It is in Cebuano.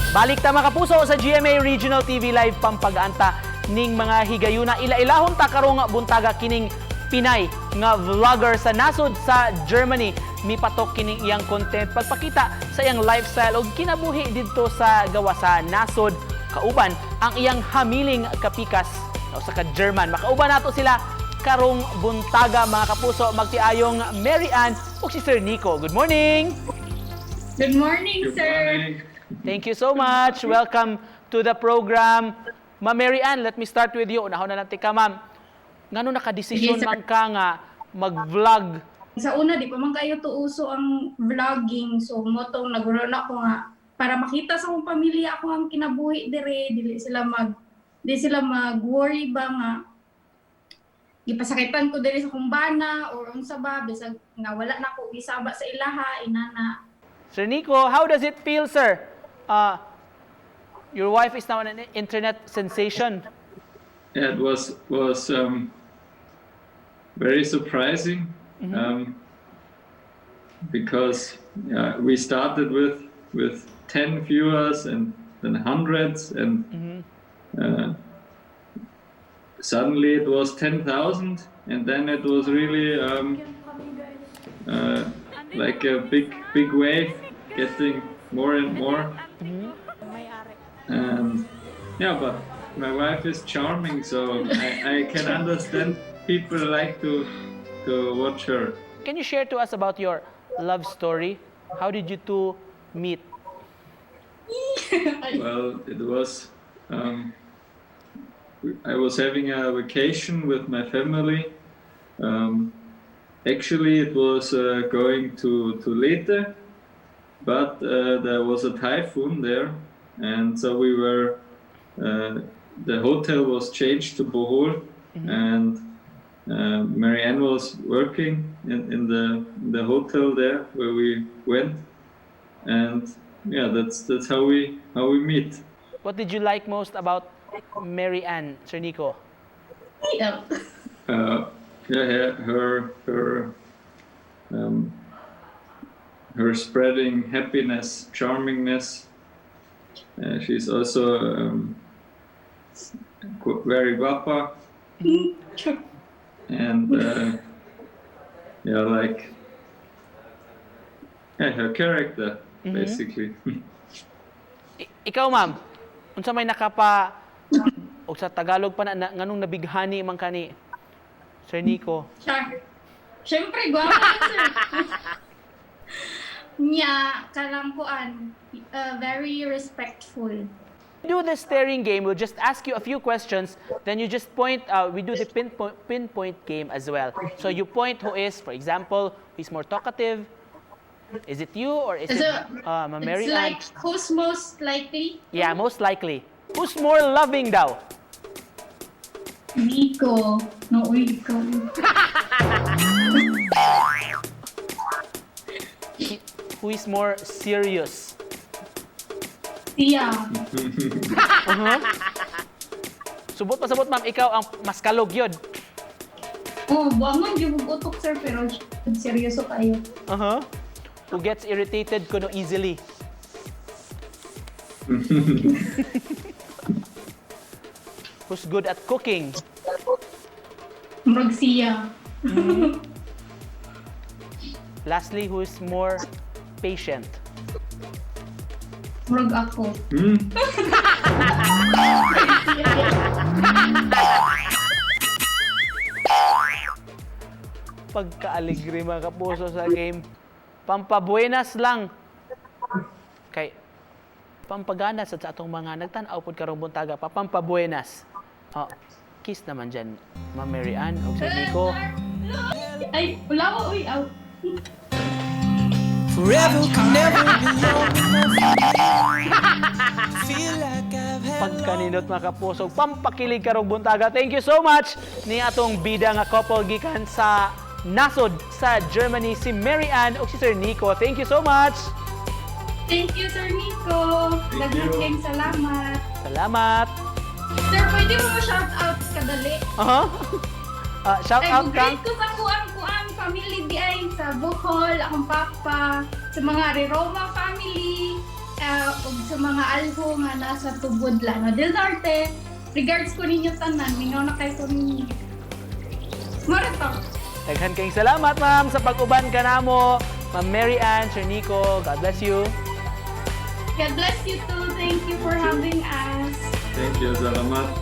Balik ta, mga kapuso, sa GMA Regional TV Live Pampag-anta ning mga higayuna. Ila-ilahon ta karong buntaga kining Pinay nga vlogger sa nasod sa Germany. Mipatok kining iyang content pagpakita sa iyang lifestyle og kinabuhi didto sa gawa sa nasod kauban ang iyang hamiling kapikas o sa ka German. Makauban nato sila karong buntaga, mga kapuso. Magtiayong Mary Ann ug si Sir Nico. Good morning. Good morning, Good sir. Morning. Thank you so much. Welcome to the program. Ma'am Mary Ann, let me start with you. Unahon na lang tika, ma'am. Ngano nakadesisyon Sige, sir. Man ka nga mag-vlog? Sa una, di pa man kayo to uso ang vlogging. So, mao tong naguro na ko nga para makita sa akong pamilya ako ang kinabuhi dire, dili sila mag-worry ba nga gipasakitan ko diri sa akong bana or unsa ba, bisag nga wala na ko gisaba sa ilaha inana. Sir Nico, how does it feel, sir? Your wife is now an internet sensation. Yeah, it was very surprising because, yeah, we started with 10 viewers and then hundreds, and suddenly it was 10,000, and then it was really like a big, big wave, getting more and more. And yeah, but my wife is charming, so I can understand people like to watch her. Can you share to us about your love story? How did you two meet? Well, it was I was having a vacation with my family. Actually, it was going to Leyte, but there was a typhoon there, and so we were. The hotel was changed to Bohol, and Marianne was working in the hotel there where we went, and yeah, that's how we meet. What did you like most about Mary Ann, Sir Nico? Yeah. Yeah, her spreading happiness, charmingness. She's also very guapa and yeah, like, yeah, her character, basically. Ikaw, ma'am, unsa may nakapa o sa Tagalog pa na nganong nabighani man kani Sir Nico? Char. Siyempre, gwapo yun, sir. Nya, kanang kuan, very respectful. Do the staring game. We'll just ask you a few questions. Then you just point. We do the pinpoint game as well. So you point who is, for example, who is more talkative. Is it you or is it So, Ma'am Mary it's Ann? like, who's most likely? Yeah, most likely. Who's more loving daw? Nico. No, uy, ikaw. Who is more serious? Siya. Subot pa sabot, ma'am, ikaw ang mas kalog yun. Oh, buangon gyud og utok, sir, pero seryoso kayo. Who gets irritated kuno easily? Who's good at cooking? Murag siya. Lastly, who is more patient? Murag ako. Pagkaaligri, mga kapuso, sa game. Pampabuenas lang. Kay pampagana sa atong mga nagtan-aw pod karong buntaga pa, pampabuenas. Oh, kiss naman dyan, Ma'am Mary Ann ug Sir Nico. Ay, wala ko, uy, aw. Forever can never be long enough. Feel like I've had Pagkaninot, mga kapuso, pampakilig karong buntaga. Thank you so much ni atong bida nga couple gikan sa nasod sa Germany, si Mary Ann ug si Sir Nico. Thank you so much. Thank you, Sir Nico. Thank you. Daghang salamat. Salamat. Sir, pwede mo ba shout out kadali? Aha. Shout Ay, out kang great ko sa kuang family di ay sa Bohol, akong papa, sa mga Reroma family, Ug sa mga alho nga nasa Tubod, Lanao del Norte. Regards ko ninyo tanan, mingaw na kay ko ninyo. Mao ra to. Daghan kayong salamat, ma'am, sa pag-uban kanamo. Ma'am Mary Ann, Sir Nico, God bless you. God bless you too. Thank you for having us. Thank you, salamat.